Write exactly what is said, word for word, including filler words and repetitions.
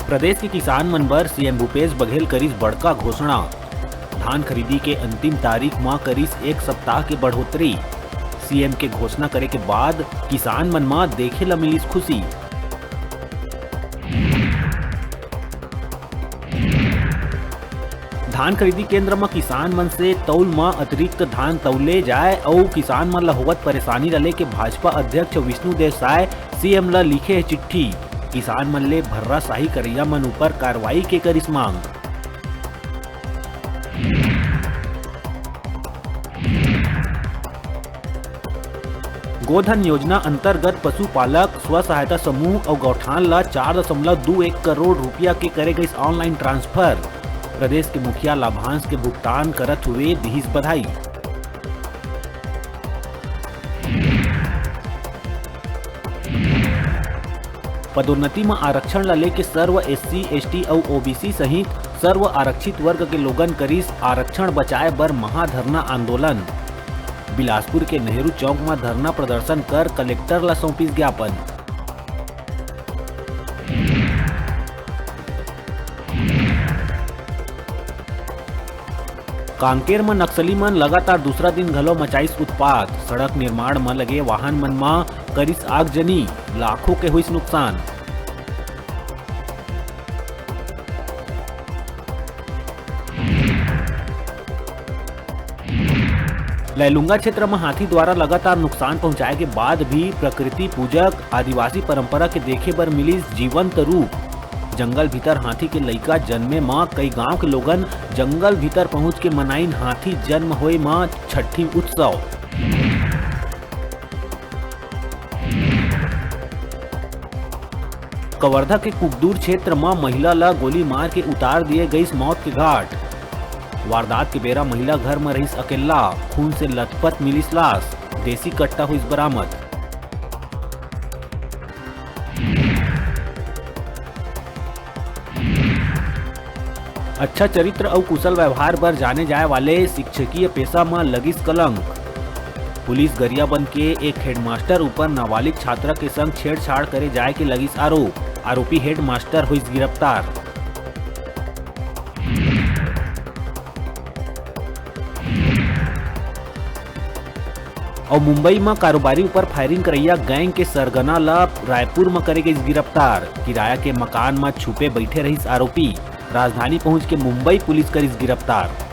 प्रदेश के किसान मन बर सीएम भूपेश बघेल करिस बड़का घोषणा। धान खरीदी के अंतिम तारीख म करिस एक सप्ताह के बढ़ोतरी। सीएम के घोषणा करे के बाद किसान मन म देखे ल मिलिस खुशी। धान खरीदी केंद्र म किसान मन से तौल म अतिरिक्त धान तौले जाए अउ किसान मन ल होवत परेशानी ल लेके भाजपा अध्यक्ष विष्णुदेव साय सीएम ल लिखे हे चिट्ठी। किसान मन ले भर्राशाही करइया मन ऊपर कार्रवाई के करिस मांग। गोधन योजना अंतर्गत पशुपालक, स्व सहायता समूह अउ गौठान ल चार दशमलव दू एक करोड़ रुपया के करे गइस ऑनलाइन ट्रांसफर। प्रदेश के मुखिया लाभांश के भुगतान करत हुए दिहिस बधाई। पदोन्नति म आरक्षण ल लेके सर्व एससी, एसटी अउ ओबीसी सहित सर्व आरक्षित वर्ग के लोगन करिस आरक्षण बचाए बर महाधरना आंदोलन। बिलासपुर के नेहरू चौक म धरना प्रदर्शन कर कलेक्टर ल सौंपिस ज्ञापन। कांकेर म नक्सली मन लगातार दूसरा दिन घलो मचाइस उत्पात। सड़क निर्माण म लगे वाहन मन म करिस आगजनी, लाखों के होइस नुकसान। लैलूंगा क्षेत्र म हाथी द्वारा लगातार नुकसान पहुंचाए के बाद भी प्रकृति पूजक आदिवासी परंपरा के देखे बर मिलिस जीवंत रूप। जंगल भीतर हाथी के लइका जन्मे म कई गांव के लोगन जंगल भीतर पहुंच के मनाइन हाथी जन्म होए म छठी उत्सव। कवर्धा के कुकदूर क्षेत्र म महिला ल गोली मार के उतार दिए गइस मौत के घाट। वारदात के बेरा महिला घर म रहिस अकेल्ला, खून से लथपथ मिलिस लाश, देसी कट्टा होइस बरामद। अच्छा चरित्र अउ कुशल व्यवहार बर जाने जाए वाले शिक्षकीय पेशा म लगिस कलंक। पुलिस गरियाबंद के एक हेडमास्टर ऊपर नाबालिग छात्रा के संग छेड़छाड़ करे जाए के लगिस आरोप। आरोपी हेडमास्टर होइस गिरफ्तार। अउ मुंबई म कारोबारी ऊपर फायरिंग करइया गैंग के सरगना ल रायपुर म करे गइस गिरफ्तार। किराया के मकान म छुपे बइठे रहिस आरोपी। राजधानी पहुंच के मुंबई पुलिस करिस गिरफ्तार।